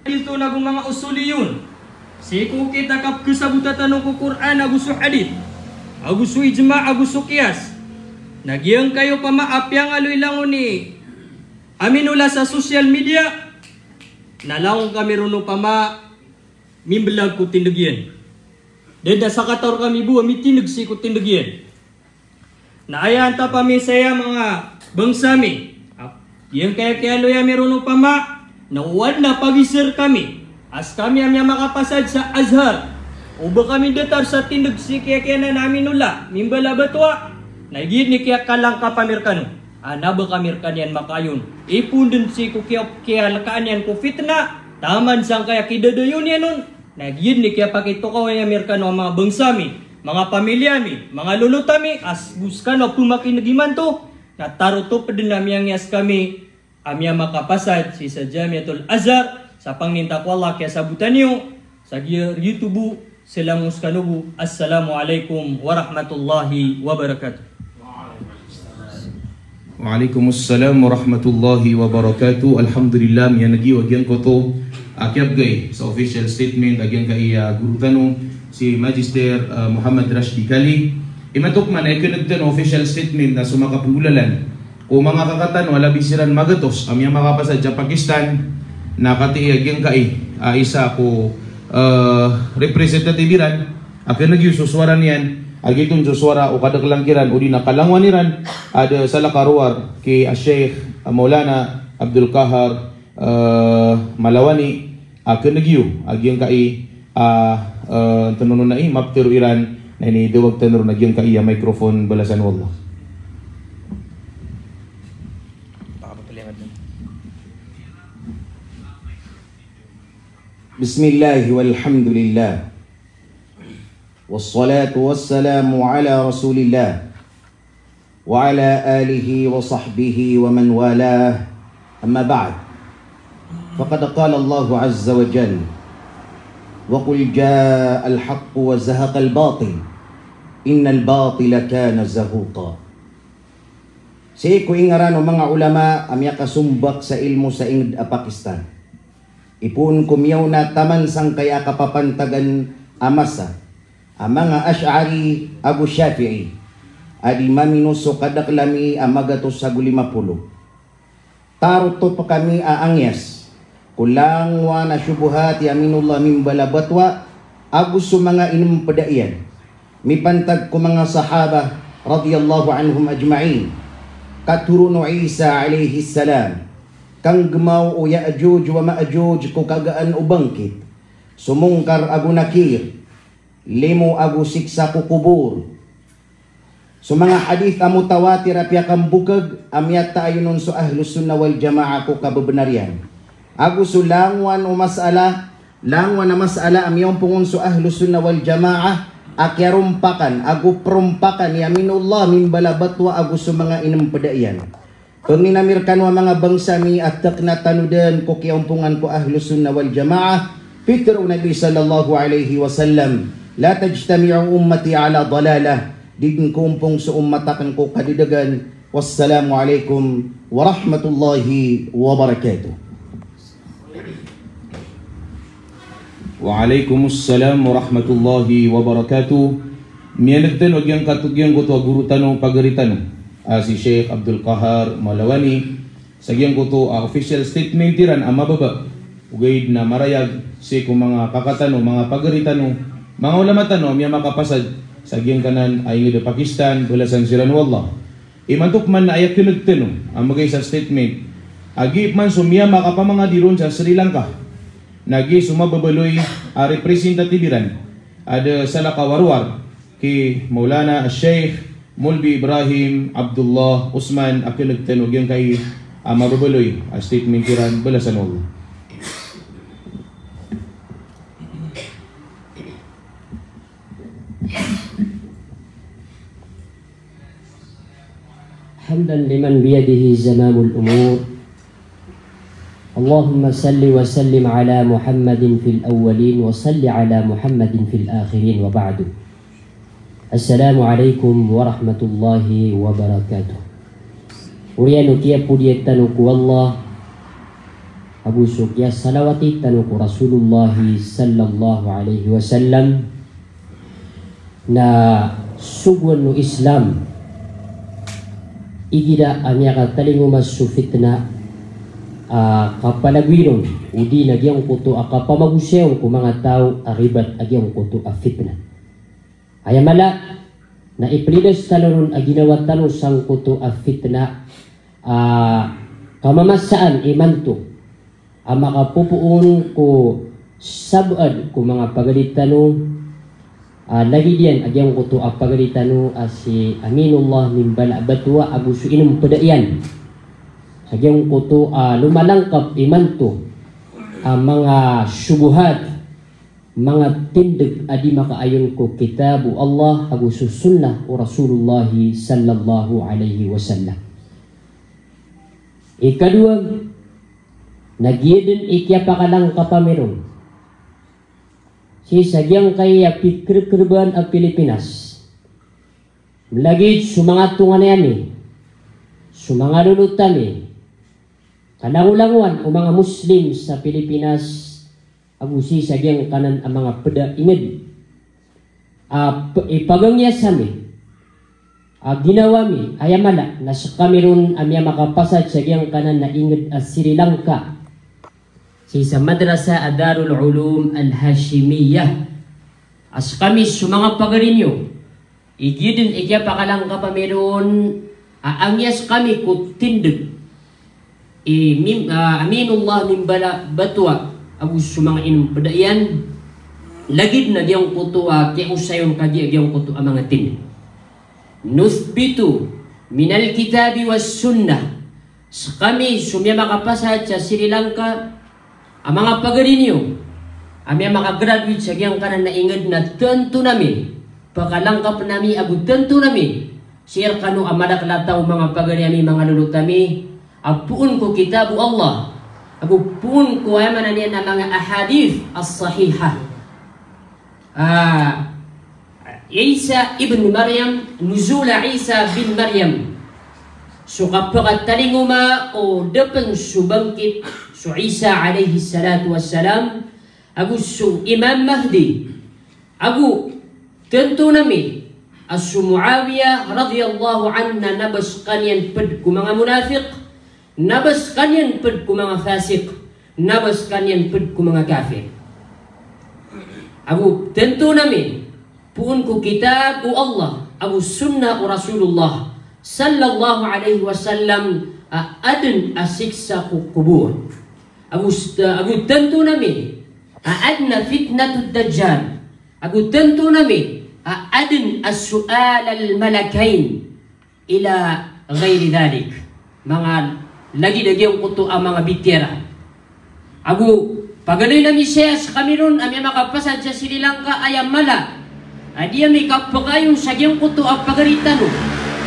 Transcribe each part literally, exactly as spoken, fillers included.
Hadith on ago manga usuliyyun. Sii ko okit a kapkasabota tano ko Qur'an ago so hadith, ago so ijma, ago so qiyas. Na giyangkai opama a piyangaloy langon i Aminollah sa social media, na langon kami ron opama mimbalag ko tindeg iyan. Da den a sakataw rkami bo a mitindeg sii ko tindeg iyan. Na aya antap ami saya manga bangsa mi, giyangkai a kiyaaloy ami ron opama na o aden a pagiza rkami a skami a miyamakapasad sa Azhar, o ba kami datar sa tindeg sii kiyakiyanan a Aminollah mimbala batowa, na giyaden i kiyakalangkap ami rkano a na ba kami rkaniyan makaayon. Ipoon den sii ko kiya-, kiyalkaan iyan ko fitna taman sangkaya kidadayon iyan on. Na giyaden i kiyapakitokawan ami rkano a manga bangsa mi, manga pamilya mi, manga lolot ami, a sii bo skano a pemakineg imanto, na tarotop den a miyangiyas kami a miyamakapasad sii sa Jamiatul Azhar sa pangninta ko Allah a kiyasabotan iyo sa giya riyutubo sa langon skano bo. Assalamu alaikum warahmatullahi wabarakatuh. Wa alaikum assalam warahmatullahi wabarakatuh. Alhamdulillah, miyaneg iyo a giyangkoto a kiyabgay sa official statement a giyangkai a guro tano, si Magister, ah, Muhammad Rashdi Kali. Imanto pman a ikeneg tano a official statement na so makapenggolalan ko manga kaka tano a labi siran magatos a miyamakapasad sa Pakistan, na katii a giyangkai a isa ko, ah, representative iran, a keneg iyo so sowara niyan, a giyoto so sowara o kadaklan kiran odi na kalangowan iran, a da salakaw a rowar ki a Sheikh Maulana Abdul Qahar, eh, Malawani, a keneg iyo a giyangkai a, eh, tano ron ai mapetero iran, na inidawag tano ron a giyangkai a microphone balasan o Allah. Bismillah walhamdulillah. Wassalatu wassalamu ala Rasulillah wa ala alihi wa sahbihi wa man walah. Amma ba'd. Faqad qala Allahu azza wa jal, "Wa qul ja'al haqqu wa zahaqal batil, innal batila kana zahuqa." Sii ko ingaran o manga ulama a miyakasombak sa ilmo sa inged a Pakistan. Ipoon ko miyaona taman sangkaya a kapapantagan a masa a manga Ash'ari ago Shafi'i a di mamino so kadaklan ami a magatos ago lima polo. Tarotop kami a angiyas ko langowan a shubuhat i Aminollah mimbala batowa ago so manga inempeda iyan. Mipantag ko manga sahaba radiyallahu anhum ajma'in, katoron o Isa alayhis salam, kanggemaw o Ya'juj wa Ma'juj ko kagaan o bangkit, so Munkar ago Nakir, limo ago siksa ko kobor. So manga hadith a mutawatir a piyakambokeg a miyataayon on so Ahlus Sunnah wal Jamaah ko kabebenar iyan. Ago so langowan o mas'ala, langowan a mas'ala a miyaompong on so Ahlus Sunnah wal Jamaah a kiyarompakan ago perompakan i Aminollah mimbala batowa ago so manga inempeda iyan. Pengnin ami rekano a manga bangsa mi a tekna tano den ko kiyaompongan ko Ahlus Sunnah wal Jamaah. Pitero o Nabi sallallahu alaihi wasallam, "La tajtami'u ummati ala dalalah." Di den koompong so ummat aken ko kadedegan. Wassalamu alaikum warahmatullahi wabarakatuh. Wa alaikumussalam warahmatullahi wabarakatuh. Miyaneg tano a giyangkato, giyangkoto a goro tano, pagari tano, a si Sheikh Abdul Qahar Malawani, sa giyangkoto a official statement iran a mababa, ogaid na marayag sii ko manga kaka tano, manga pagari tano, manga ulama tano a miyamakapasad sa giyangkanan a inged a Pakistan, balasan siran o Allah. Imanto pman na aya keneg tano a magay sa statement a giya pman so miyamakapamangadi ron sa Sri Lanka, na giya so mababaloy a representative iran a da salakaw a rowar ki Maulana Sheikh Molvi Ibrahim Abdullah Osman a keneg tano giyangkai a mababaloy a statement iran, balasan o Allah. حمدا لمن بيده زمام الأمور. اللهم صل وسلم على محمد في الأولين وصل على محمد في الآخرين وبعد. السلام عليكم ورحمة الله وبركاته. Oriyan o kiyapodiya tano ko Allah, Ago so kiyasalawati tano ko Rasulullah sallallahu alaihi wasallam, na sogoan o Islam igira a miyakatalingoma so fitna a kapalagoy ron, odi na giyangkoto a kapamagosayon ko manga taw a ribat a giyangkoto a fitna. Aya mala na iplidas tano ron a ginawa tano sangkoto a fitna a kamamasaan imanto a makapopoon ko sabaad ko manga pagari tano, a lagid iyan a giyangkoto a pagari tano a si Aminullah Mimbala Batuwa ago so inempeda iyan. Sa giyangkoto a lomalangkap imanto a manga shubuhat, manga tindeg a di makaayon ko kitab o Allah ago so sunnah o Rasulullah sallallahu alaihi wasallam. Ikadowa, na giya den i kiyapakalangkap ami ron sii sa giyangkaya pikrkrban a Pilipinas. Lagid so manga tonganay ami, so manga lolot ami, kalangolangowan o manga Muslim sa Pilipinas, ago sii sa giyangkanan a manga peda inged a p-, ipagangiyas ami a ginawa mi, aya mala na sekami ron a miyamakapasad sa giyangkanan a inged a Sri Lanka, sii sa madrasa a Darul Ulum Al Hashimiyah. A sekami so manga pagari niyo, igira den i kiyapakalangkap ami ron a angiyas kami ko tindeg i Mim-, a, Aminullah Mimbala Batuwa ago so manga inempeda iyan, lagid na giyangkoto a kiyaosayon kagiya giyangkoto a manga tindeg. Nuthbitu minal kitabi was sunnah. Sekami so miyamakapasad sa Sri Lanka a manga pagari niyo a miyamakagraduate sa giyangkanan a inged na tanto nami, pakalangkap nami ago tanto nami sii rekano a madakel a taw, manga pagari ami, manga lolot ami, a poon ko kitab o Allah ago poon ko, aya maana niyan, a manga ahadith as-sahihah. Ah, Isa ibn Maryam, nuzul Isa bin Maryam. So kapakatalingoma o da pen so bangkit so Isa alayhis salatu wassalam, ago so Imam Mahdi, ago tanto nami a so Muawiyah radiyallahu anhu na ba sekaniyan ped ko manga munafiq, na ba sekaniyan ped ko manga fasiq, na ba sekaniyan ped ko manga kafir. Ago tanto nami, poon ko kitab o Allah ago sunnah o Rasulullah sallallahu alayhi wasallam, a aden a siksa ko kobor. Ago s-, ago tanto nami a aden a fitnatud dajjal. Ago tanto nami a aden a su'al al-malakayn ila ghayri dhalik. Manga lagid a giyangkoto a manga bitiyara. Ago pagaloy nami saya sekami ron a miyamakapasad sa Sri Lanka, aya mala a di ami kapakaayon sa giyangkoto a pagari tano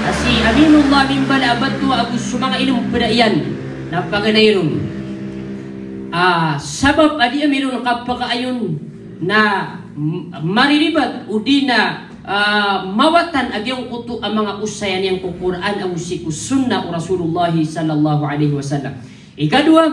a si Aminullah Mimbala Batuwa ago so manga inempeda iyan na paganay ron. Ah, sabap a di ami ron kapakaayon na m-, mariribat odi na, ah, mawatan a giyangkoto a manga osayan iyan ko Qur'an ago sii ko sunnah o Rasulullah sallallahu alayhi wasallam. Ikadowa,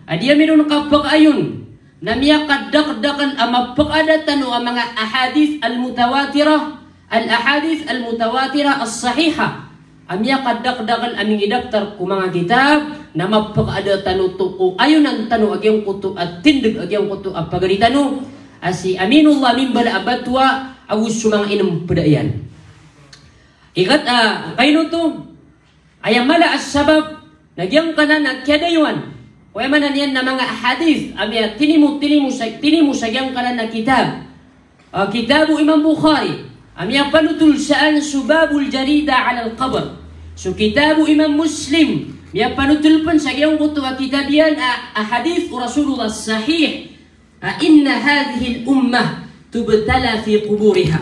a di ami ron kapakaayon na miyakadakdakel a mapakada tano a manga ahadith al-mutawatirah, al-ahadith al-mutawatirah as-sahihah. A miyakadakdakel a mingidaktar ko manga kitab na mapakada tano to o ayonan tano a giyangkoto a tindeg a giyangkoto a pagari tano a si Aminullah Mimbala Batuwa ago so manga inempeda iyan. Ikat-, ah, kaino to, aya mala a sabap na giyangkanan a kiyadayowan, o aya maana niyan na manga hadith a miyatinimo, tinimo sa, tinimo sa giyangkanan a kitab. Ah, kitab o Imam Bukhari a miyapanotol saan so Babul Jarida alal Qabr. So kitab o Imam Muslim, miyapanotol pen sa giyangkoto a kitab iyan a, a hadith o Rasulullah sahih. A, inna hadhihil ummah tubtala fi quburiha.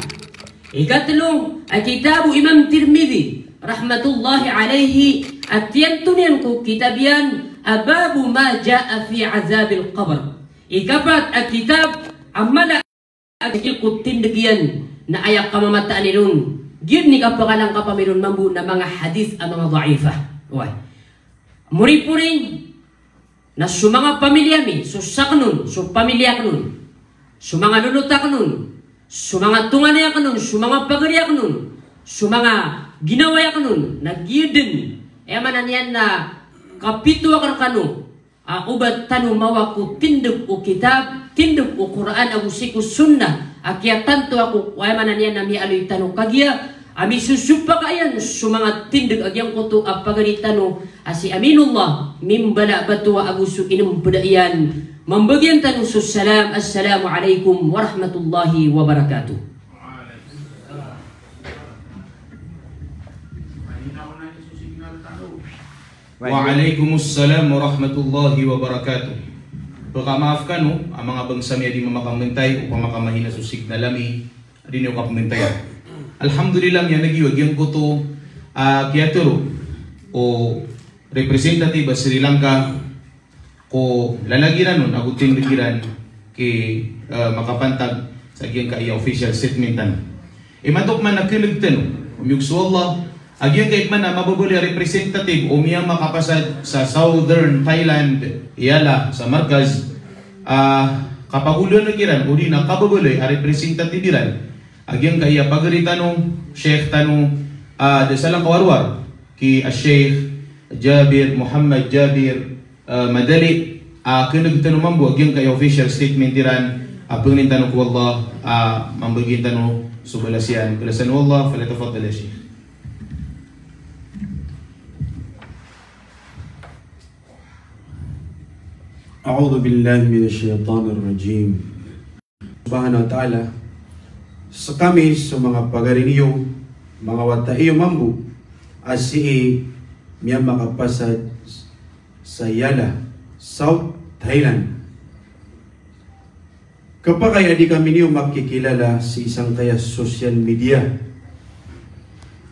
Ikatlo a kitab o Imam Tirmidhi rahmatullahi alayhi, a tiyanto niyan ko kitab iyan a Babu ma jaa fi adhabil qabr. Ikapat a kitab a mala a ko tindeg iyan na aya kamamataan iron, giya den i kapakalangkap ami ron mambo na manga hadith a manga dhaifah. Oway. Moripori Na so manga pamilya mi, so sakn on, so pamilya akn on, so manga lolot akn on, so manga tonganay akn on, so manga pagari akn on, so manga ginaway akn on, na giya dn, aya maana niyan na kapito akn rkano, a, o ba tano mawa ko tindg o kitab, tindg o Qur'an ago sii ko sunnah, a kiyatanto ako, aya maana niyan na miyaaloy tano kagiya, a misosopaka iyan so manga tindg a giyangkoto a pagari tano a si Aminullah Mimbala Batowa ago so inmpda iyan. Mambagian tano so salam, Assalamu alaikum warahmatullahi wabarakatuh. Wa alaikumussalam warahmatullahi wabarakatuh. Pkhamaaf kano a manga bangsa mi a di mamakamentay o pamakamahina so signal ami a di niyo kapamentayan. Alhamdulillah, miyaneg iyo a giyangkoto a kiyatharo o representative a Sri Lanka ko lalag iran on ago tindg iran ki, eh, makapantag sa giyangkaya official statement tano. Imanto pman na khneg tano, o miyog so Allah, a giyangkai pman a mababaloy a representative o miyamakapasad sa Southern Thailand, Yala, sa Markaz, a kapagoloan iran, odi na kababaloy a representative iran a giyangkaya pagari tano, Sheikh tano, a da sa Lanka warwar, ki a Sheikh Jabir Muhammad Jabir, eh, Madali, a khneg tano mambo a giyangkaya official statement iran, a pangnin tano ko Allah a mambagian tano so balas iyan. Balasan o Allah, falyatafaddal ya Sheikh. أعوذ بالله من الشيطان الرجيم. Subhanahu wa Ta'ala, skami so manga pagari niyo, manga wata iyo mambo a sii miyamakapasad sa Yala, South Thailand. Khapakay a di kami niyo makikilala sii sangkaya social media.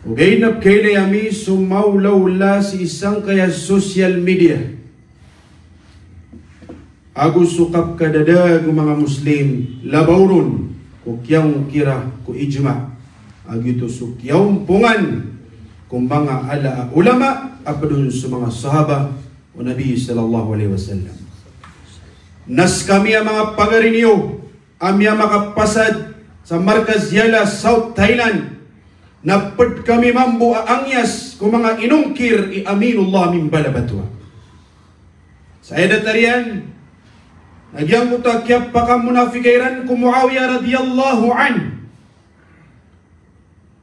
Ogaid na pkhailay ami so maolaola sii sangkaya social media ago so kapkhadadag o manga Muslim, labaw ron ko kiyangkira ko ijma, a giyoto so kiyaompongan ko manga ala a ulama a pd on so manga sahaba o Nabi sallallahu alaihi wasallam. Na skami a manga pagari niyo a miyamakapasad sa Markaz Yala, South Thailand, na pd kami mambo a angiyas ko manga inongkir i Aminullah Mimbala Batowa. Sa aya datar iyan, na giyangkoto a kiyapakamonafiqa iran ko Muawiyah radiyallahu anhu.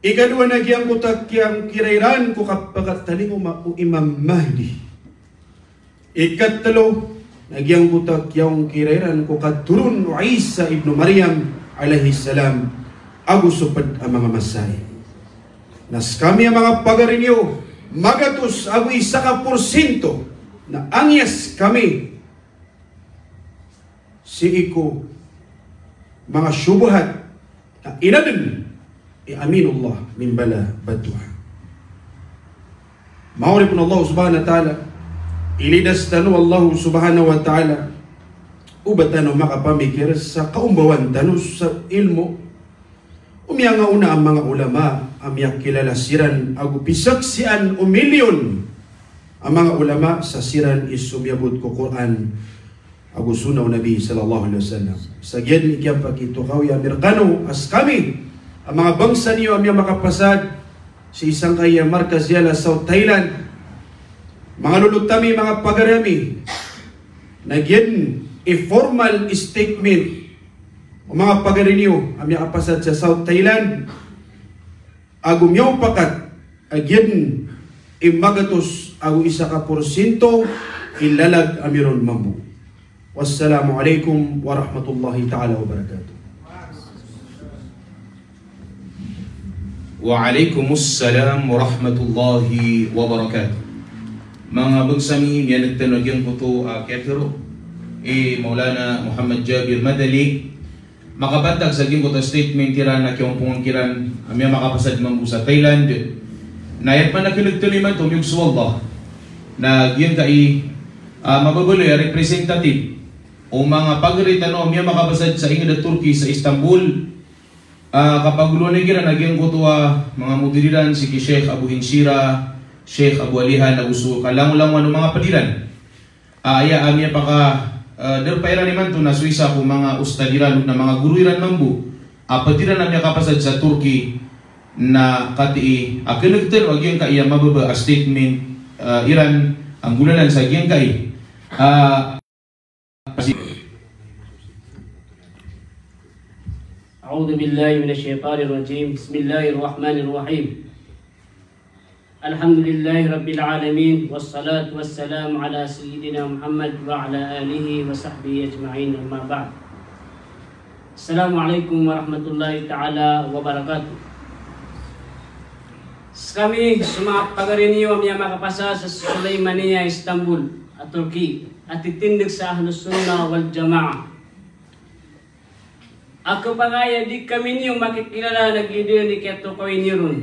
Ikadowa na giyangkoto a kiyangkira iran ko kapakatalingoma o Imam Mahdi. Ikatlo, na giyangkoto a kiyangkira iran ko katoron o Isa ibnu Maryam alayhis salam, ago so pd a manga masail. Na skami a manga pagari niyo, magatos ago isa ka porsyento na angiyas kami sii ko manga shubuhat a inadn i Aminullah Mimbala Batowa. Manga oripn o Allah subhanahu wa ta'ala, ilidas tano o Allah subhanahu wa ta'ala, o ba tano makapamikir sa kaombawan tano sa ilmo. O miyangaona a manga ulama a miyakilala siran ago pisaksian o milyon a manga ulama sa siran i somiyabot ko Qur'an ago sunnah o Nabi sallallahu alaihi wasallam. Sa giya dn i kiyapakitokawi ami rkano a skami a manga bangsa niyo a miyamakapasad sii sangkaya Markaz Yala, South Thailand, manga lolot ami, manga pagari ami, na giya dn i formal statement o manga pagari niyo a miyakapasad sa South Thailand, ago miyaopakat a giya dn i magatos ago isa ka porsyento i lalag ami ron mambo. Wassalamu alaikum warahmatullahi ta'ala wabarakatuh. Wa alaikumussalam warahmatullahi wabarakatuh. Manga bangsa mi, miyaneg tano a giyangkoto a kiyatharo i Maulana Muhammad Jabir Madali, makapantag sa giyangkoto a statement iran a kiyaompongan kiran a miyamakapasad mambo sa Thailand. Na aya pman a khneg tano imanto, miyog so Allah, na giyangkai a mababaloy a representative o manga pagari tano a miyamakapasad sa ingd a Turkey sa Istanbul, a kapagoloan iran a giyangkoto a manga mudir iran sii ki Sheikh Abu Hinsira, Sheikh Abu Alihan, ago so kalangolangowan o manga pd iran. Aya a miyapaka, eh, darpa iran imanto na so isa ko manga ustad iran, na manga guro iran mambo a pd iran a miyakapasad sa Turkey, na katii a kneg tano a giyangkai a mababa a statement, eh, iran a nggolalan sa giyangkai. Ah, أعوذ بالله من الشيطان الرجيم. بسم الله الرحمن الرحيم. الحمد لله رب العالمين، والصلاة والسلام على سيدنا محمد وعلى آله وصحبه أجمعين، أما بعد. السلام عليكم ورحمة الله تعالى وبركاته. Skami so manga pagari niyo a miyamakapasad sa Sulaymaniya, Istanbul a Turkey, a titindg sa Ahlus Sunnah wal Jamaah. A khapakay a di kami niyo makikilala na giya dn i kiyatokawi niyo ron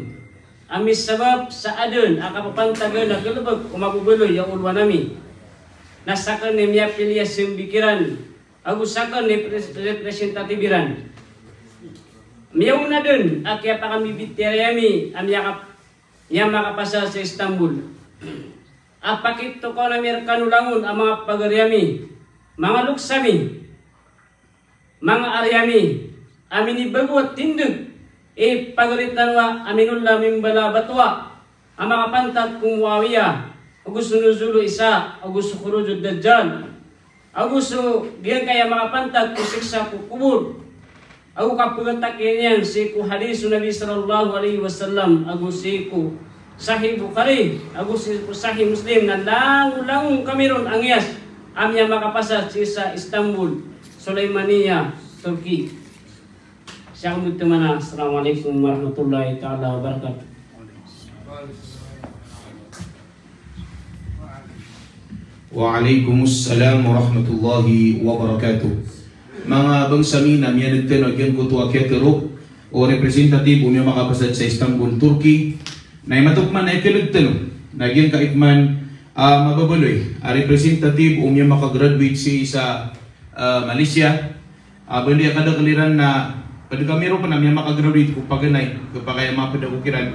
a misabap sa adn a kapapantagn a galbk o mababaloy a olowan ami. Na sakn i miyapili a sambikiran ago sakn i pres-, representative iran. Miyaona dn a kiyapakambibitiyarai ami a miyakap-, miyamakapasad sa Istanbul a pakitokawan ami rkano langon a manga pagari ami, manga loks ami, manga ari ami, a minibago a tindg i pagari tano a minolla mimbala a batoa a makapantag ko Muawiyah, ago so Nuzul Isa, ago so Khurujud Dajjal, ago so giyangkaya makapantag ko siksa ko kobor, ago kapagatakiya niyan sii ko hadis o Nabi sallallahu alaihi wasallam, ago sii ko Sahih Bukhari, ago sii ko Sahih Muslim, na langolangon kami ron a ngiyas a miyamakapasad sii sa Istanbul, Sulaymaniya, Turkey. Sii ko mutmana, Assalamu alaikum warahmatullahi taala wabarakatuh. Wa alaikum assalam warahmatullahi wabarakatuh. Manga bangsa mi, na miyaneg tano a giyangkoto a kiyatero o representative o miyamakapasad sa Istanbul, Turkey. Na imanto pman na ikaneg tano na giyangkai pman a mababaloy a representative o miyamakagraduate sii sa, ah, Malaysia. Ah, bandi a kadakl iran na pd kami ron pn a miyamakagraduate ko paganay, khapakay a mapd ako kiran.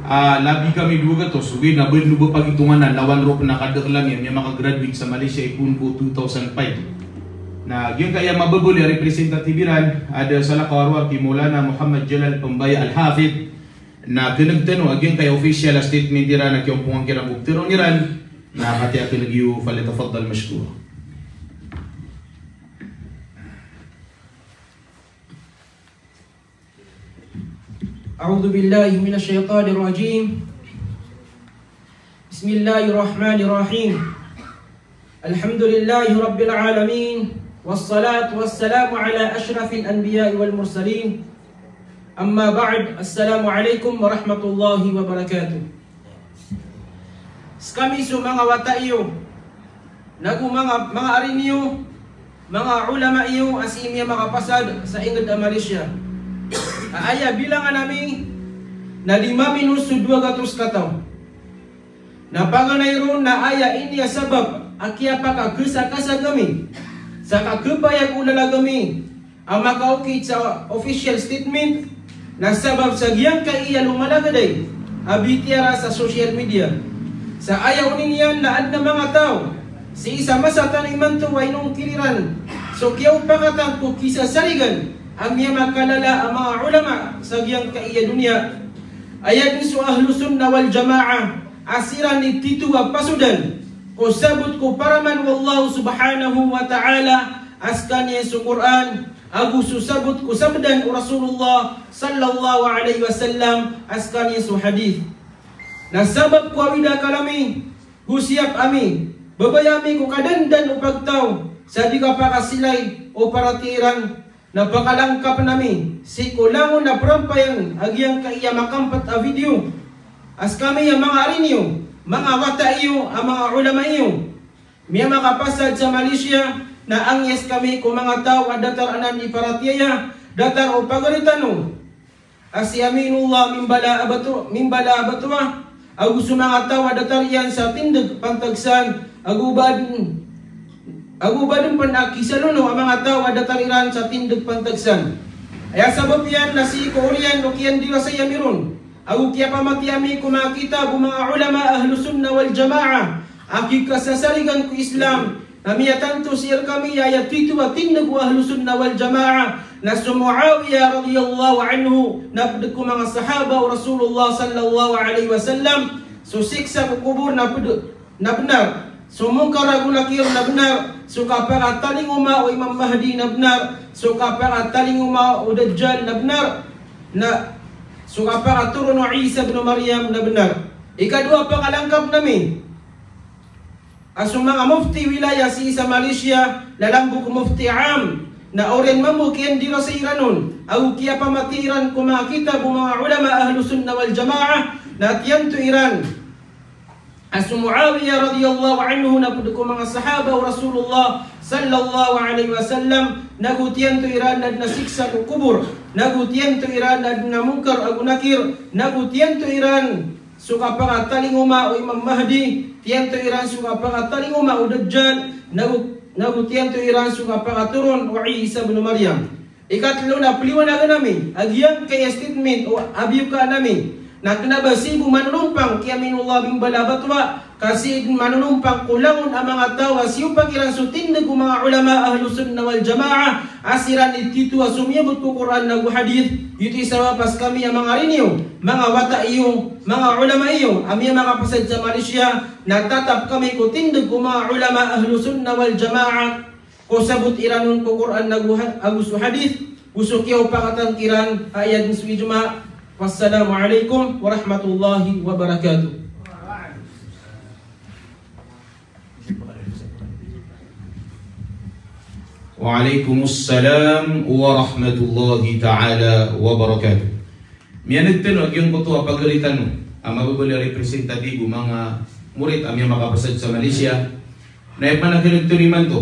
Ah, labi kami dowa gatos, ogaid na bandi o ba pagitongan na lawan ron pn a kadakl ami a miyamakagraduate sa Malaysia ipoon ko two thousand five. Na giyangkaya mababaloy a representative iran, a da salakaw a rowar ki Maulana Muhammad Jalal Pambaya Al-Hafidh, na kneg tano a giyangkaya official a statement iran a kiyaompongan kiran ko pteron iran, na katii a kneg iyo, falyatafaddal mashkura. أعوذ بالله من الشيطان الرجيم. بسم الله الرحمن الرحيم. الحمد لله رب العالمين، والصلاة والسلام على أشرف الأنبياء والمرسلين. أما بعد، السلام عليكم ورحمة الله وبركاته. Skami so manga wata iyo, nago manga, manga ari niyo, manga ulama iyo a sii miyamakapasad sa ingd a Malaysia, a aya bilangan ami na lima minos so dowa gatos kataw. Na paganay ron na aya ini a sabap a kiyapakakasakasag ami sa kakepayag o lalag ami a makaokit sa official statement na sabap sa giyangkaiya lomalagadai a bitiyara sa social media. Sa aya oni niyan na adn a manga taw sii sa masa tano imanto a inongkir iran so kiyaopakatan ko kisasarigan a miyamakalala a manga ulama sa giyangkaiya doniya. Aya dn so Ahlus Sunnah wal Jamaah a siran i tito a pasodan ko sabot ko paraman o Allah subhanahu wa ta'ala a skaniyan so Qur'an, ago so sabot ko sabdan o Rasulullah sallallahu alaihi wasallam a skaniyan so hadith. Na sabap ko awid a akal ami, go siyap ami, babaya ami ko kadandan o pagtaw sa di kapakasilay o paratiyaya iran, na pakalangkapn ami sii ko langon a prampayan a giyangkaiya makampet a video a skami a manga ari niyo, manga wata iyo, a manga ulama iyo, miyamakapasad sa Malaysia, na angiyas kami ko manga taw a datar anan i paratiyaya, datar o pagari tano a si Aminullah Mimbala Abato-, Mimbala Abatoa, ago so manga taw a datar iyan sa tindg pantag san, ago ba dn, ago ba dn pn a kisalono a manga taw a datar iran sa tindg pantag san. Aya sabap iyan na sii ko oriyan o kiyandirasay ami ron ago kiyapamatiya ami ko manga kitab o manga ulama Ahlus Sunnah wal Jamaah a kikasasarigan ko Islam, na miyatanto sii rkami a aya titho a tindg o Ahlus Sunnah wal Jamaah, na so Muawiyah radiyallahu anhu, na pd ko manga sahaba o Rasulullah sallallahu alaihi wasallam, so siksa ko kobor na pd, na bnar. So Munkar ago Nakir na bnar. So kapakatalingoma o Imam Mahdi na bnar. So kapakatalingoma o Dajjal na bnar. Na so kapakatoron o Isa bin Maryam na bnar. Ikadowa a pakalangkap ami a so manga mufti wilaya sii sa Malaysia, lalan bo ko mufti am, na oriyan mambo kiyandira sii ran on, ago kiyapamatiya iran ko manga kitab o manga ulama Ahlus Sunnah wal Jamaah, na tiyanto iran a so Muawiyah radiyallahu anhu na pd ko manga sahaba o Rasulullah sallallahu alaihi wasallam, nago tiyanto iran na adn a siksa ko kobor, nago tiyanto iran na adn a Munkar ago Nakir, nago tiyanto iran so kapakatalingoma o Imam Mahdi, tiyanto iran so kapakatalingoma o Dajjal, nago, nago tiyanto iran so kapakatoron o Isa bin Maryam. Ikatlo na paliwanagan ami a giyangkai a statement o a biyokaan ami na kna ba sii bo manonompang ki Aminullah Bimbala Batwa, ka sii dn manonompang ko langon a manga taw a siyopak iran so tindg o manga ulama Ahlus Sunnah wal Jamaah, a siran i titho a somiyabot ko Qur'an ago Hadith. Giyoto i sabap a skami a manga ari niyo, manga wata iyo, manga ulama iyo a miyamakapasad sa Malaysia, na tatap kami ko tindg o manga ulama Ahlus Sunnah wal Jamaah. Ko sabot iran on ko Qur'an ago ha-, ago so Hadith, go so kiyaopakatan kiran a aya dn so ijma'. Wassalamu alaikum warahmatullahi wabarakatuh. Wa alaikumussalam warahmatullahi ta'ala wabarakatuh. Miyan'g tano a giyangkoto a pagari tano a mababaloy a representative o manga morit a miyamakapasad sa Malaysia. Na aya pman a kin'g tano imanto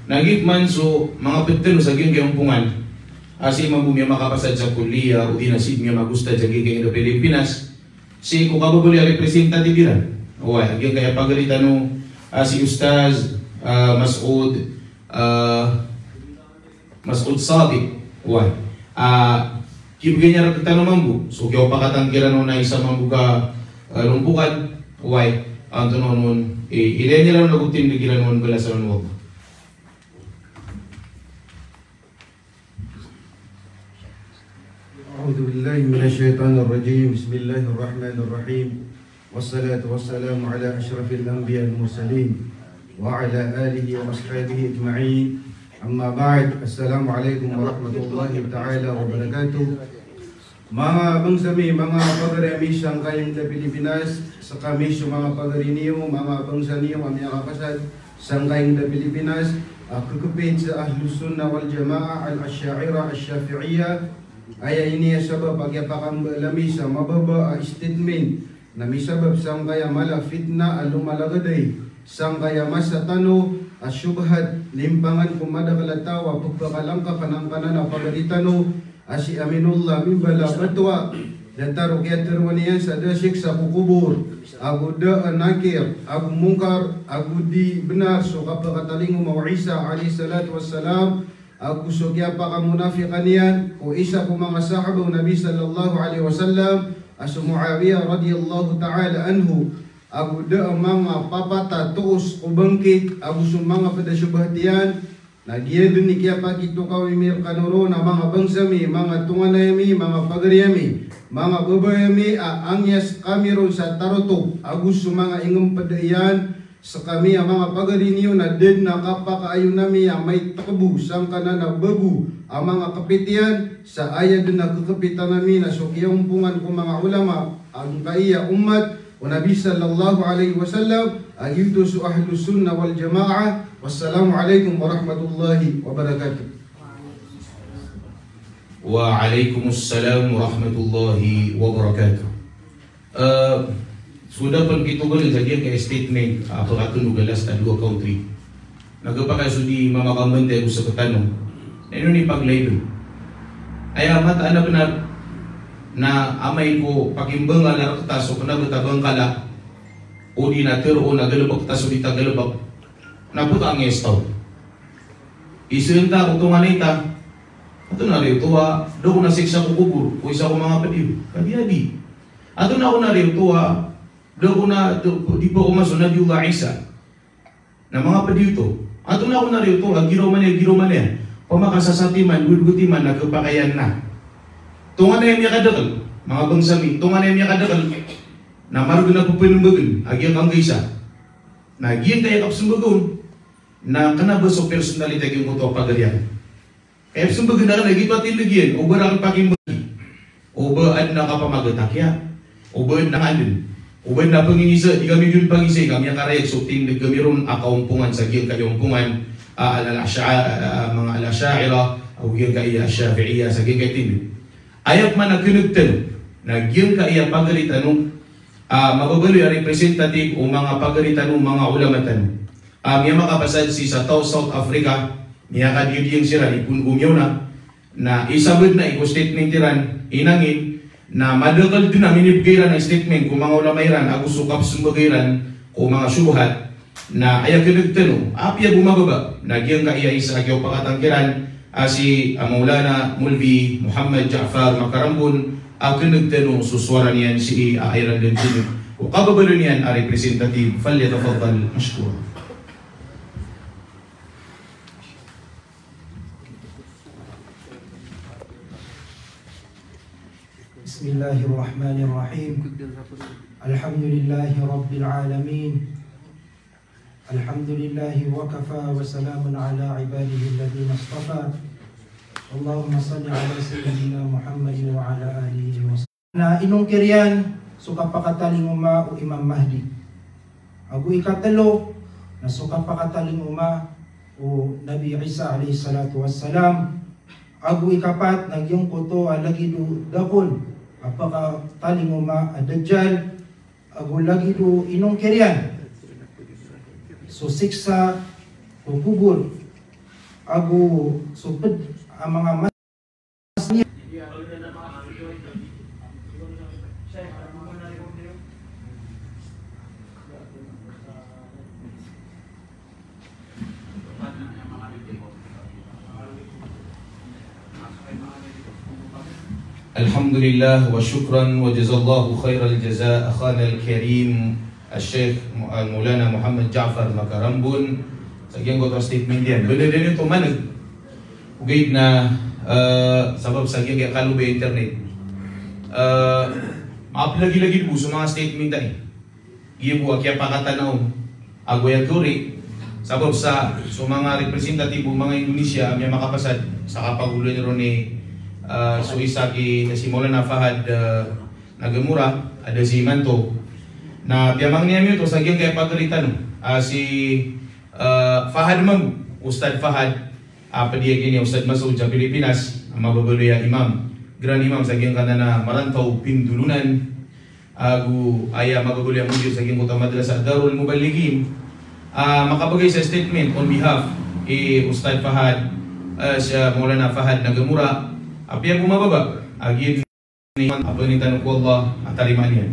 na giyoto man so manga pd tano sa giyangkai a ompongan a sii mambo miyamakapasad sa kulliyah odi na sii miyamagostad sa giyangkai a Pilipinas. Sii ko kababaloy a representative iran, oway, a giyangkai a pagari tano a si Ustaz, ah, Mas'ud, ah, Mas'ud Sadiq, oway. Ah, kibgay niyan rktano mambo so kiyaopakatan kiran on a isa mambo ka, ah, rompokan, oway. Antonaa on, eh, ilaya niyo ron ago tindgi ron, balasan on o Allah. أعوذ بالله من الشيطان الرجيم. بسم الله الرحمن الرحيم. والصلاة والسلام على أشرف الأنبياء والمرسلين وعلى آله وأصحابه أجمعين. أما بعد. السلام عليكم ورحمة الله تعالى وبركاته. Manga bangsa mi, manga pagari ami sangkaya Pilipinas, skami so manga pagari niyo, manga bangsa niyo a miyakapasad sangkaya Pilipinas a kkpit sa Ahlus Sunnah wal Jamaah, Al-Asha'irah, Ash-Shafi'iyyah. Aya ini a sabap a kiyapakambala ami sa mababa a statement na misabap sangkaya mala a fitnah a lomalagad sangkaya masa tano a shubhat, limpangan ko madakl a taw a pphakalankap angkanan a pagari tano a si Aminullah Mimbala Batwa. Datar o kiyatharoa niyan sa da siksa ko kobor, ago da a Nakir, ago Munkar, ago di bnar so kapakatalingoma o Isa alayhis salatu wassalam, ago so kiyapakamonafikan iyan ko isa ko manga sahaba o Nabi sallallahu alayhi wasallam, a so Muawiyah radiyallahu ta'ala anhu, ago da a manga papat a toos ko bangkit, ago so manga pd a shubhat iyan, na giya dn i kiyapakitokawi ami rkano ron a manga bangsa mi, manga tonganay ami, manga pagari ami, manga babay ami, a angiyas kami ron sa tarotop ago so manga ingmpd iyan, skami a manga pagari niyo na da dn a kapakaayon ami a maitkbo sangkanan a bago a manga kpit iyan, sa aya dn a kkpitan ami na so kiyaompongan ko manga ulama angkaya ummat o Nabi sallallahu alayhi wasallam, a giyoto so Ahlus Sunnah wal Jamaah. Wassalamu alaykum warahmatullahi wabarakatuh. Wa alaykumussalam warahmatullahi wabarakatuh. Eh, so da pn kitogaln sa giyangkai a statement a pkatondog a last a dowa ka o three. Na khapakay so di mamakambantay ko sktano na ino niyan paglay dn. Aya mataan a bnar na amay ko pakimbangala rkta so kna btad a bangkala, odi na tharoon a galbk ta so di ta galbk, na pota angiyas taw. Isn ta ko tonganay ta, antonaa riyo oto a da ko na siksa ko kobor o isa ko manga pd iyo? Kagiya di. Antonaa ko na riyo oto a Da ko na, da, di ba ko maso Nabiyullah Isa. Na manga pd iyo oto. Antonaa ko na riyo oto, a giraw man iyan, giraw man iyan. Opama ka sasatiman, dodoti man, na kapakayan na. Tonganay a miyakadakl, manga bangsa mi, tonganay a miyakadakl. Na margn a pphmbagn a giyangkai a isa. Na giyangkai a kapsmbag on. Na kna ba so personality a giyangkoto a pagari iyan. Kaya psmbagn akn a giyoto a tindg iyan, o ba rakn pakimbagi. O ba adn a kapamagatakiya. O ba adn a kaadn. O ba adn a pangingisa, di kami dn pangisa, kami a karayag so tindg kami ron a kaompongan sa giyangkai a ompongan, a, al-, al-Ash'a-, a, manga al-Asha'irah, ago giyangkai a Shafi'iyah, sa giyangkai a tindg. Aya pman a kneg tano, na giyangkai a pagari tano, a, mababaloy a representative o manga pagari tano, manga ulama tano. A, miyamakapasad sii sa taw South Africa, miyakadiyadiyang siran i pn ko miyaona, na isa bd na i ko statement iran, inangin, na madakl dn a minibgay iran a statement ko manga ulama iran, ago so kapsmbagay iran ko manga shubuhat, na aya kneg tano, apiya bo mababa, na giyangkai a isa a kiyaopakatan kiran, a si, a, Maulana Maulvi Muhammad Ja'far Makarambon, a kneg tano so sowara niyan sii, a, Ireland dn. O kababaloy niyan a representative, falyatafaddal mashkura. بسم الله الرحمن الرحيم. الحمد لله رب العالمين. الحمد لله وكفى وسلام على عباده الذين اصطفى. اللهم صل على سيدنا محمد وعلى آله وصحبه. Na inongkir iyan so kapakatalingoma o Imam Mahdi. Ago ikatlo na so kapakatalingoma o Nabi Isa alayhis salatu wassalam. Ago ikapat na giyangkoto a lagid o dakon a pakatalingoma a Dajjal. Ago lagid o inongkir iyan so siksa ko kobor. Ago so pd a manga mas Alhamdulillah wa shukran wa jazallahu khairal jaza akhana al-karim, al-Sheikh Mu-, al-Maulana Muhammad Ja'far Makarambon, sa giyangkoto a statement iyan. Bnar dn oto maneg. Ogaid na, eh, sabap sa giyangkaya kaloba i internet. Eh, maap lagilagid bo so manga statement tano. Giya bo a kiyapakatana on ago aya kori. Sabap sa so manga representative o manga Indonesia a miyamakapasad sa kapagoloan ron i, eh, so isa ki, si Maulana Fahad, eh, Nagamura, a da si Imanto. Na piyamangni ami oto sa giyangkaya pagari tano, ah, si, eh, Fahad mambo, Ustadh Fahad, a pd iyan giya Ustadh Masoud sa Pilipinas, a mababaloy a imam, Grand Imam sa giyangkanan a Marantau Pindolonan, ago aya mababaloy a mudir sa giyangkoto a madrasa Darul Muballighin, a makabgay sa statement on behalf i Ustadh Fahad, eh, si Maulana Fahad Nagamura, apiya bo mababa a giya a pangnin tano ko Allah a tarimaan iyan.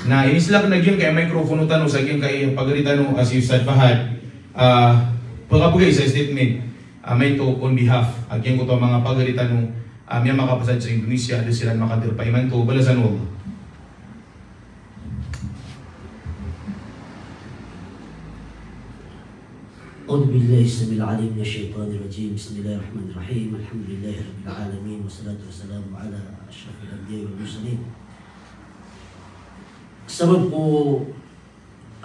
Na inislak na giyangkaya microphone tano sa giyangkaya pagari tano a si Ustadh Fahad, ah, pkabgay sa statement a maito on behalf a giyangkoto a manga pagari tano a miyamakapasad sa Indonesia a da siran makadarpa imanto, balasan o Allah. أعوذ بالله السميع العليم من الشيطان الرجيم. بسم الله الرحمن الرحيم. الحمد لله رب العالمين، والصلاة والسلام على أشرف الأنبياء والمرسلين. Sabap ko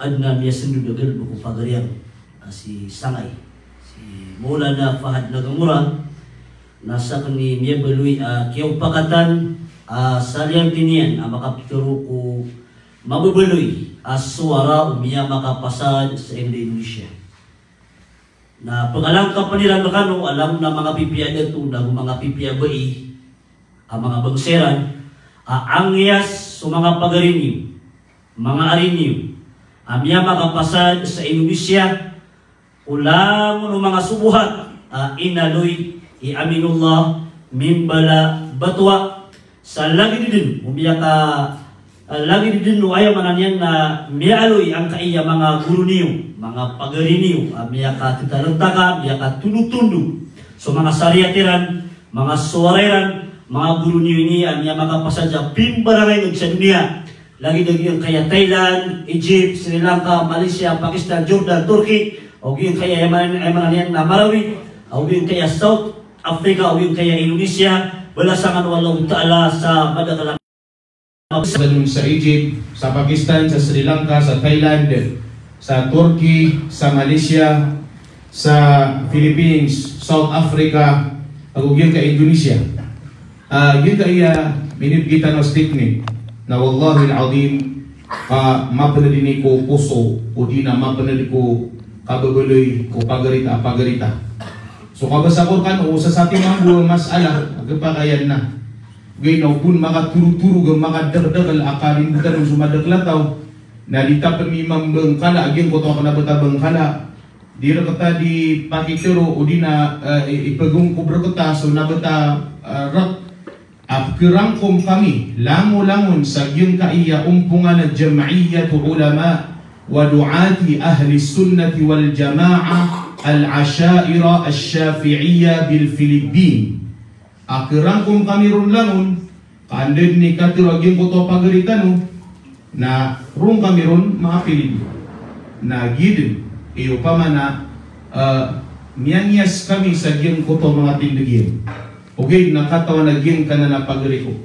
adn a miyasndod a galbk o pagari a si Sangay, si Maulana Fahad Nagamura, na sakn i miyabaloy a kiyaopakatan a saliyangti niyan a makaptharo ko mababaloy a sowara o miyamakapasad sa Indonesia. Na pkalangkapn iran rkano a langon a manga pipiya a dato nago manga pipiya a bai a manga bangsa iran a angiyas so manga pagari niyo, manga ari niyo a miyamakapasad sa Indonesia, ko langon o manga sobohat a inaloy i Aminollah Mimbala Batoa, sa lagid dn o miyaka, ah, lagid dn o aya maana niyan na miyaaloy angkai a manga goro niyo, manga pagari niyo a miyakatatalantaka, miyakatondotondog so manga sariyat iran, manga sowara iran, manga goro niyo ini a miyamakapasad sa pimbarangay sa doniya. Lagid a giyangkaya Thailand, Egypt, Sri Lanka, Malaysia, Pakistan, Jordan, Turkey, o giyangkaya Yaman, Yaman iyan na Marawi, o giyangkaya South Africa, o giyangkaya Indonesia, balasan kano o Allahu Ta'ala sa madakl a Sa Egypt, sa Pakistan, sa Sri Lanka, sa Thailand, sa Turkey, sa Malaysia, sa Philippines, South Africa, ago giyangkai Indonesia. Ah, giyangkaya minibgay tano a statement na wallahil azim, ka mapnd ini ko poso, odi na mapnd ko kababaloy ko pagari ta, pagari ta. So kabasa ko rkano, o sasati mambo a masala a gpakay anan. Ogaid na o pn makatorotoro, ga makadakdakl a kalimbotan on so madakl a taw, na di ta pn mimambangkala a giyangkoto a kna ba ta bangkala. Di rkta di pakitero odi na, eh, i-, ipagongkob rkta so kna ba ta, eh, rk. A pkharangkom kami langolangon sa giyangkaya ompongan a Jam'iyyatu Ulama wa Du'ati Ahlis Sunnati wal Jama'ah Al-Ashaira Ash-Shafi'iyya bil Philippine. A kharangkom kami ron langon, ka anda dn i katero a giyangkoto a pagari tano, na roo kami ron maapilin. Na giya dn i opama na, eh, miyangiyas kami sa giyangkoto a manga tindg iyan. Ogaid na katawan a giyangkanan a pagari ko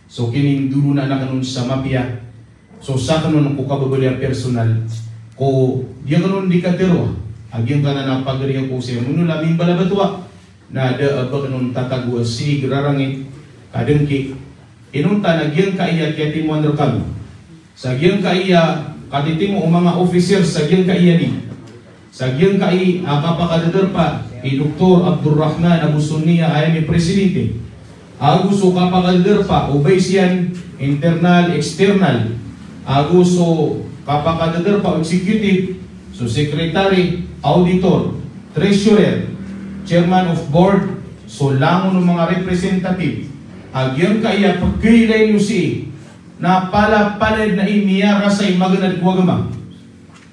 so kinindolona akn on sa mapiya. So sakn on ko kababaloy a personal ko di akn on di katero a giyangkanan a pagari ko sii. Mano la mimbala batoa na da a ba akn on tatago a sii, rarangit, kadngki. Inonta na giyangkaya kiyatimoan rkami sa giyangkaya katitimo o manga officer sa giyangkaya di. Sa giyangkai a kapakadadarpa i Doktor Abdul Rahman Abu Sunniya, aya mi presidente. Ago so kapakadadarpa o vice iyan, internal, external. Ago so kapakadadarpa o executive, so secretary, auditor, treasurer, chairman of board, so langon o manga representative. A giyangkaya pkhailay niyo sii na palapalad na i miyarasay maganad ko agama.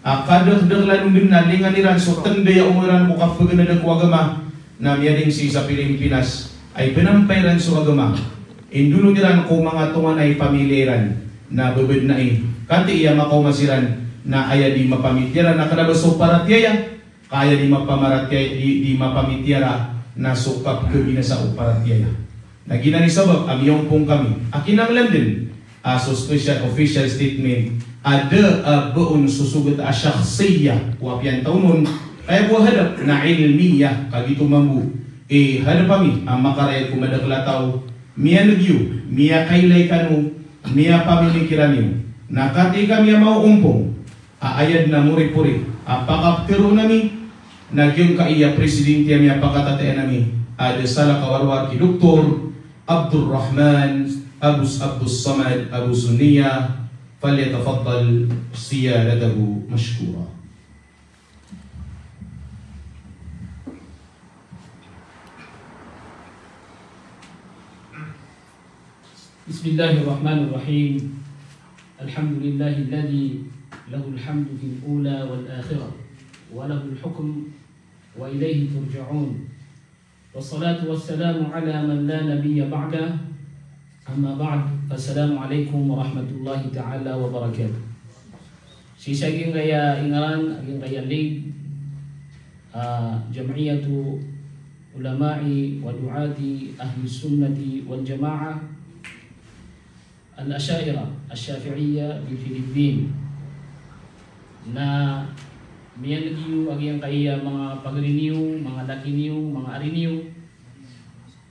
A kadakdaklan on dn na lingan iran so tnday a omo iran ko kapaganada ko agama, na miyading sii sa Pilipinas a ipnampay iran so agama. Indolon iran ko manga tonganay pamilya iran, na babad na i katii a makaoma siran, na aya di mapamitiyara na kna ba so paratiyaya, ka aya di mapamaratiyaya, di, di mapamitiyara na so kapkhabinasa o paratiyaya. Na giyanan i sabap a miyaompong kami a kinanglan dn a so special official statement a da a ba on sosogat a shakhsiyah ko apiya taonon, kaya bo a hadap na ilmiyah, ka giyoto mambo i hadap ami a makarayag ko madakl a taw, miyaneg iyo, miyakailay kano, miyapamimikiran iyo. Na katii kami a maoompong a aya dn a moripori a pakaptharoon ami, na giyangkaya presidente ami a pakatatayan ami a da salakaw a rowar ki Doktor Abdul Rahman Abus, Abdus Samad Abu Sunniya, falyatafaddal siyadatahu mashkura. بسم الله الرحمن الرحيم. الحمد لله الذي له الحمد في الأولى والآخرة، وله الحكم وإليه ترجعون. والصلاة والسلام على من لا نبي بعده. أما بعد، فالسلام عليكم ورحمة الله تعالى وبركاته. Sii sa giyangkaya ingaran a giyangkaya lead a Jam'iyatu Ulama'i wa Du'ati Ahli Sunnati wal Jama'ah Al-Asha'irah Ash-Shafi'iyyah bil Philippine. Na miyaneg iyo a giyangkaya manga pagari niyo, manga laki niyo, manga ari niyo,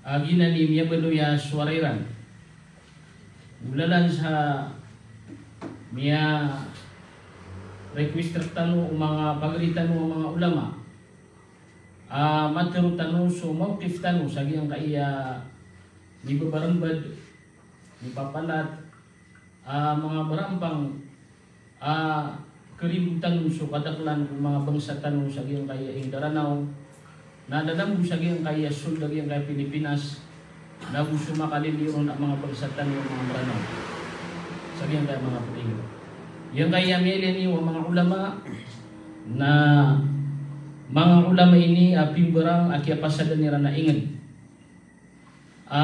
a giyanan i miyabaloy a sowara iran. Golalan sa miya-request rktano o manga pagari tano a manga ulama a matharo tano so mawqif tano sa giyangkaya mibabarmbad, mipapalat a manga barampang a karibotan so kadaklan ko manga bangsa tano sa giyangkaya ingd a Ranaw. Na da mambo sa giyangkaya sold a giyangkaya Pilipinas, na go so makaliliyo ron a manga bangsa tano a manga Mranaw sa giyangkaya manga pd. Giyangkaya miyailay niyo a manga ulama, na manga ulama ini a pimbarang a kiyapasadan iran a ingd a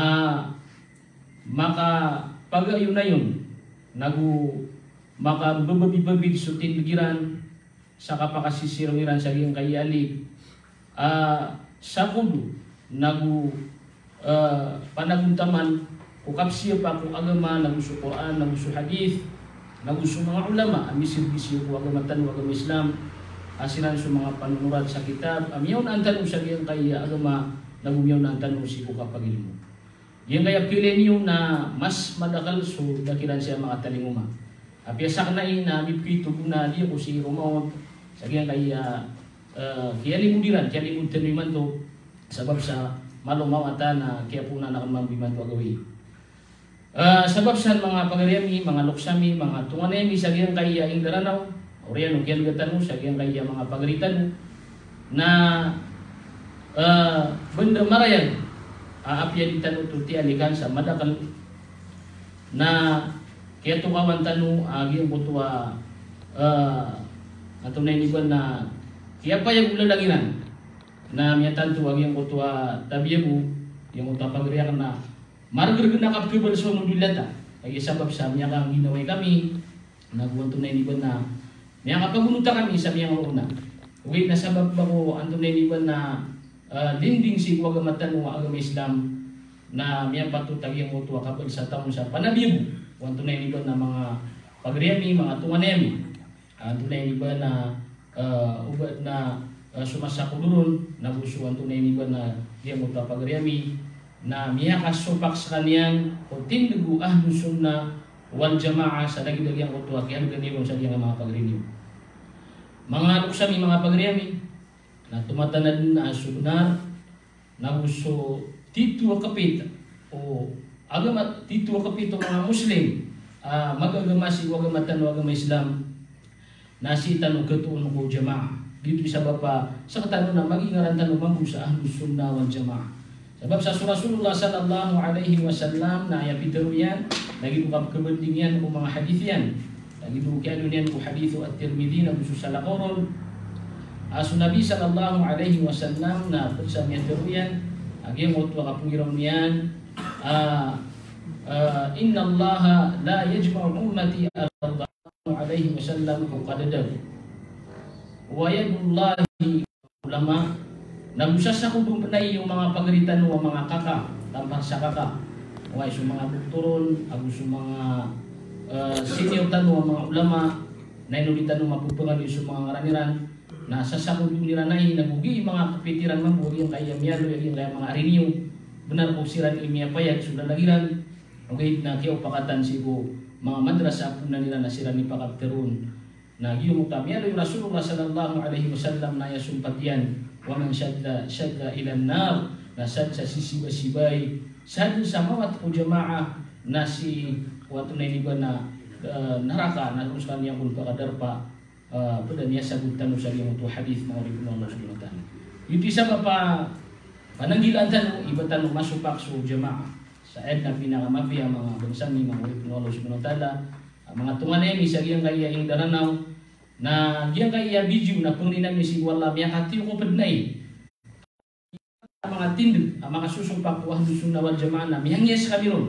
makapagayonayon, nago makabababibabid so tindeg iran sa kapakasisirong iran sa giyangkaya a lip a sakodo nago panagontaman ko kapsiyapak ko agama nago so Qur'an nago so hadith nago so manga ulama a misirgi sii ko agama tano a agama Islam, a siran so manga panonorat sa kitab a miyaonaan tano sa giyangkaya a agama nago miyaonaan tano sii ko kapagilmo. Giyangkaya piliya niyo na mas madakel so dakilan saya makatalingoma. Apiya sakn ai na mipkhito bo na di ako sii romaot sa giyangkaya, eh, kiyalimod iran, kiyalimod tano imanto, sabap sa malo mawatan a kiyapoon aken mambo imanto a gawii. Eh, sabap san manga pagari ami, manga loks ami, manga tonganay ami sa giyangkaya ingd a Ranaw, oriyan o kiyalega tano sa giyangkaya manga pagari tano na, eh, benda marayag a apiya di tano oto tiyalikan sa madakel na kiyatokawan tano a giyangkoto a, eh, antonaa ini ba na kiyapayag o lalag iran na miyatanto a giyangkoto a tabiya bo, giyangkoto a pagari aken na margrg na kapkhabal so nodilata. Kagiya sabap sa miyakangginawai kami, nago antonaa ini ba na miyakapagonota kami sa miyangaoona. Ogaid na sabap ba ko antonaa ini ba na, ah, linding sii ko agama tano a agama Islam, na miyapatot a giyangkoto a kabal sa taon sa panabiya bo. O antonaa ini ba na manga pagari ami, manga tonganay ami. Antonaa ini ba na, eh, oba na, eh, so masakodo ron, nago so antonaa ini ba na giyangkoto a pagari ami, na miyakasopak skaniyan ko tindeg o Ahlus Sunnah wal Jamaah sa lagid a giyangkoto a kiyalgan iyo ron sa giyangkaya manga pagari niyo. Manga loks ami, manga pagari ami, na tomatanad na so benar, nago so tito a kapit o agama, tito a kapit o manga Muslim a magagama sii ko agama tano a agama Islam, na sii tano khatoon ko jamaah. Giyoto i sabap a sktano na magingaran tano mambo sa Ahlus Sunnah wal Jamaah. Sabap sa so Rasulullah sallallahu alaihi wasallam na aya pitharo iyan, lagid o kapkhabanding iyan ko manga hadith iyan. Lagid o kiyaadn iyan ko hadith o At-Tirmidhi nago so salakaw ron. Ah, so Nabi sallallahu alaihi wasallam na pd sa miyatharo iyan a giyangkoto a kapnggiraw niyan, ah, ah, "Innallaha la yajma'u ummati ala dhalal," alaihi wasallam ko kadadad. "Wa yadullahi ulama." Na go sasakodo pn ai o manga pagari tano a manga kaka, tampar sa kaka. Oway, so manga doktor on, ago so manga, eh, senior tano a manga ulama, na ino di tano mapphangni so manga ngaran iran. Na sasakodo iran ai, na go gii manga kapit iran mambo a giyangkaya miyaaloy a giyangkaya manga ari niyo. Benar ko siran i miyapayag so lalag iran. Ogaid na kiyaopakatan sii ko manga madrasa a poonan iran a siran i pakaptharoon. Na giyoto a miyaaloy o Rasulullah sallallahu alaihi wasallam na aya sompat iyan, "Wa man shadda, shadda ilan nar." Na sadn sa sisibasibay, sadn sa mawat ko jamaah, na sii ko antonaa ini ba na, eh, naraka, na roo skaniyan kon pakadarpa, eh, pd a miyasagot tano sa giyangkoto a hadith, manga oripn o Allah subhanahu wa ta'ala. Giyoto i sabap a pananggilaan tano, i ba tano masopak so jamaah. Sa aya dn a pinakamapiya, manga bangsa mi, manga oripn o Allah subhanahu wa ta'ala, a manga tonganay ami sa giyangkaya ingd a Ranaw, na giyangkaya video na pangnin ami sii ko Allah, miyakatiyokop dn ai a manga tindeg a makasosopak ko Ahlus Sunnah wal Jamaah na miyangiya skami ron.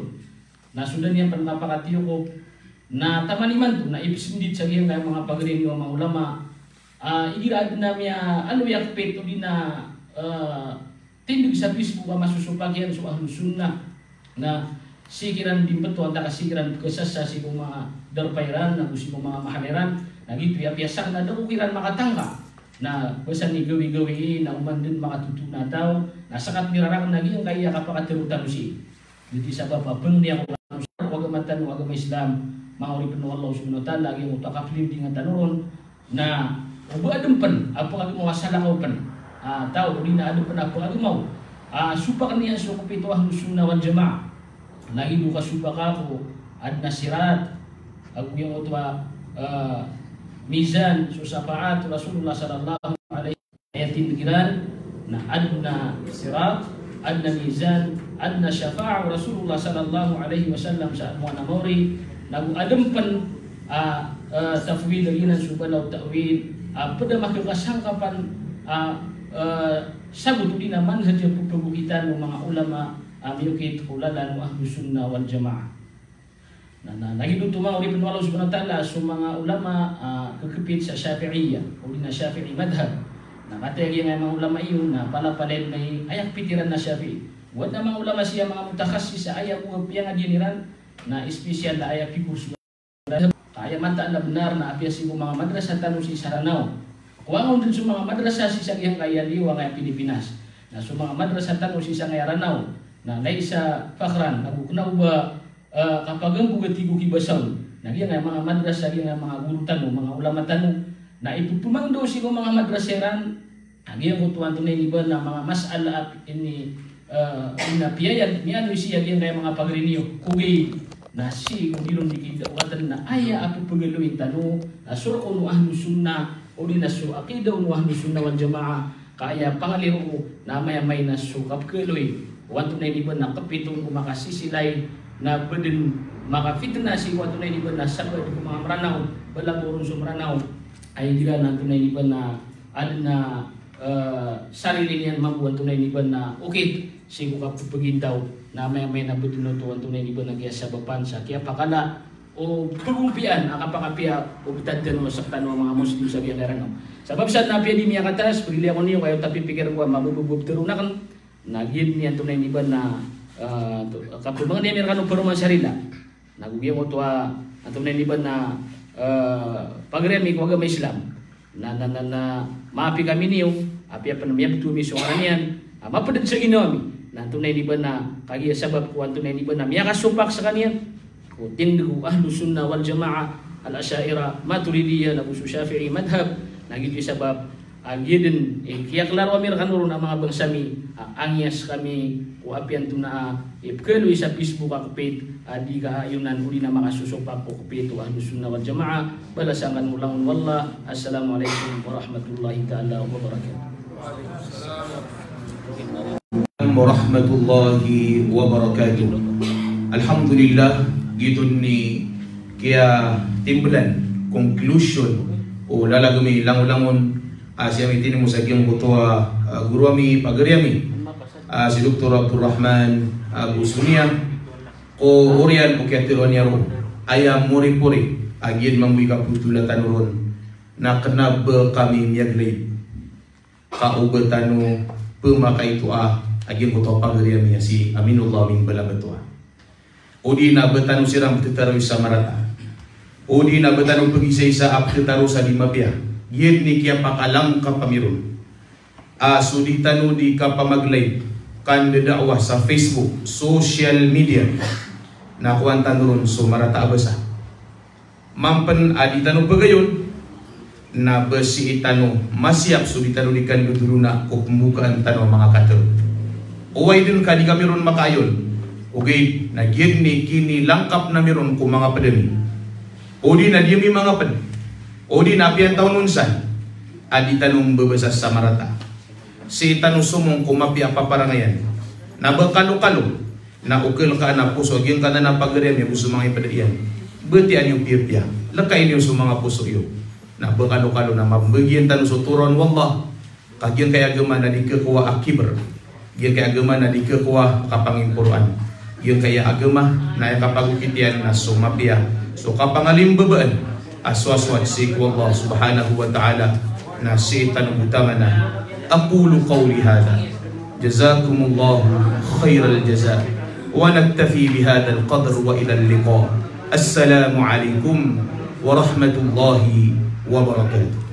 Na so da niyan pn kapakatiyokop, na taman imanto na ipsndit sa giyangkaya manga pagari niyo a manga ulama. Ah, igira adn a miyaaloy a kapit odi na, eh, tindeg sa Facebook a masosopak iyan so Ahlus Sunnah. Na sii kiran di mbtowan, antaa ka sii kiran pkhasasa sii ko manga darpa iran, na go sii ko manga mahal iran. Na giyoto i apiya sakn na da ko kiran makatangka. Na basa ni gawii-gawii, na oman dn makatotoon a taw, na skat mirarak na giyangkaya kapakatharo tano sii. Giyoto i sabap a pangni ako rkano sa agama tano a agama Islam, manga oripn o Allah subhanahu wa ta'ala, giyangkoto a kaplindingan tano ron, na oba adn pn a pkagmaw a salakaw pn a taw, odi na adn pn a pkagmaw a sopakn iyan so kapit o Ahlus Sunnah wal Jamaah. Lagid o kasopaka ko adn a sirat, ago giyangkoto a, eh, mizan, so shafaat o Rasulullah sallallahu alaihi wasallam. Aya tindeg iran na adn a sirat, adn a mizan, adn a shafaat o Rasulullah sallallahu alaihi wasallam sa amoan a maori, na go adn pn a, eh, tafwid, a giyanan so bala o ta'wil, a pd a makakasangkapan a, eh, sagot odi na manhaj a pkhabokitan o manga ulama a miyokit ko lalan o Ahlus Sunnah wal Jamaah. Na, na, lagid oto manga oripn o Allah subhanahu wa ta'ala, so manga ulama, ah, kkpit sa Shafi'iyya, odi na Shafi'i madhab. Na katii giyangkaya manga ulama iyo, na palapalaya na aya kpit iran na Shafi'i. Owat na manga ulama sii a manga mutakhasis sa aya bo a piyangadian iran, na espesyal a aya pikurso. Ka aya mataan a bnar na apiya sii ko manga madrasa tano sii sa Ranao. Kowa ngka on dn so manga madrasa sii sa giyangkaya liyo angkaya Pilipinas. Na so manga madrasa tano sii sangkaya Ranao, na laysa fakhran, ago kna o ba, eh, kapagambog a tig o kibasa on. Na giyangkaya manga madrasa, giyangkaya manga goro tano, manga ulama tano, na ipphmangndao sii ko manga madrasa iran a giyangkoto antonaa ini ba na manga mas'ala a ini, eh, ina piyayag, miyaaloy sii a giyangkaya manga pagari niyo. Ogaid na sii ko di ron di kidawatan na aya a pphagaloyin tano a so rkon o Ahlus Sunnah, odi na so aqidah o Ahlus Sunnah wal Jamaah, ka aya pangaliro na amay-amay na so kapkhaloy o antonaa ini ba na kpit on ko makasisilay na ba dn makafitnah sii ko antonaa ini ba na sabaad ko manga Mranaw, balabaw ron so Mranaw. Ay igira na antonaa ini ba na adn a, eh, sarili niyan mambo antonaa ini ba na okit sii ko kapphgintaw, na amay-amay na ba dn oto antonaa ini ba na kiyasabapan sa kiyapakala o pagompiyan a kapakapiya o btad tano, sktano a manga Muslim sa giyangkaya Ranao. Sabap sa na apiya di miyakataas, pagilaya ko niyo, kayo ta pipikir ko a mabababab tharoon akn, na giya dn i antonaa ini ba na, eh, to, kapmangni ami rkano paroman sa rila. Na go giyangkoto a antonaa ini ba na, eh, pagari ami ko agama Islam. Na, na, na, na, maapi kami niyo, apiya pn miyabto ami so ngaran iyan, a mapd sa ginawa ami. Na antonaa ini ba na, kagiya sabap ko antonaa ini ba na miyakasopak skaniyan ko tindg o Ahlus Sunnah wal Jamaah, Al-Asha'irah, Maturidiyah, na go so Shafi'i madhab, na giyoto i sabap a giya dn i kiyaklaro ami rkano ron a manga bangsa mi, a angiya skami ko apiya antonaa i pkhaloy sa Facebook a kpit a di kaayonan odi na makasosopak ko kpit o Ahlus Sunnah wal Jamaah. Balasan kano langon o Allah. Assalamu alaikum warahmatullahi ta'ala wabarakatuh. Warahmatullahi wabarakatuh. Alhamdulillah, giyoto i kiyatimblan, conclusion o lalag ami langolangon a sii ami tinimo sa giyangkoto a, a, goro ami, pagari ami, a, si Doktor Abdul Rahman, a, Abu Sunia, ko oriyan o kiyatharoa niyan roo, aya moripori a giya dn mambo i kapthotola tano ron na kna ba kami miyaglay ka o ba tano pmakaitoa a giyangkoto a pagari ami a si Aminullah Amin Balabatoa. Odi na ba tano siran ptharoa sa marata. Odi na ba tano pgisaisa a ptharo sa di mapiya. Giya dn i kiyapakalangkap ami ron a so di tano di kapamaglay, kandadaawa sa Facebook, social media, na kowan tano ron so marata a basa. Mampn a di tano pagayon, na ba sii tano masiyap so di tano di kandodolona ko pmbokaan tano a manga katharo. Oway dn ka di kami ron makaayon, ogaid na giya dn i kinilangkap nami ron ko manga pd ami. Odi na di ami mangapd, odi na apiya taw on san a di tano mbabasa sa marata. Sii tano somong ko mapiya a paparangayan. Na ba kalokalo na okl ka na poso a giyangkanan a pagari ami ago so manga ipd iyan. Batiya niyo piyapiya. Lkai niyo so manga poso iyo. Na ba kalokalo na mambagian tano so toroan o Allah. Ka giyangkaya agama na di khakowa a kibr. Giyangkaya agama na di khakowa a kapangimporoan. Giyangkaya agama na aya kapagokit iyan na so mapiya, so kapangalimbabaan a sowasowat sii ko Allah Subhanahu wa Ta'ala. Na sii tano bo taman a. Aqulu qawli hadha. Jazakumullahu khairal jaza. Wa naktafi bihadhal qadr wa ilal liqa. Assalamu alaikum warahmatullahi wabarakatuh.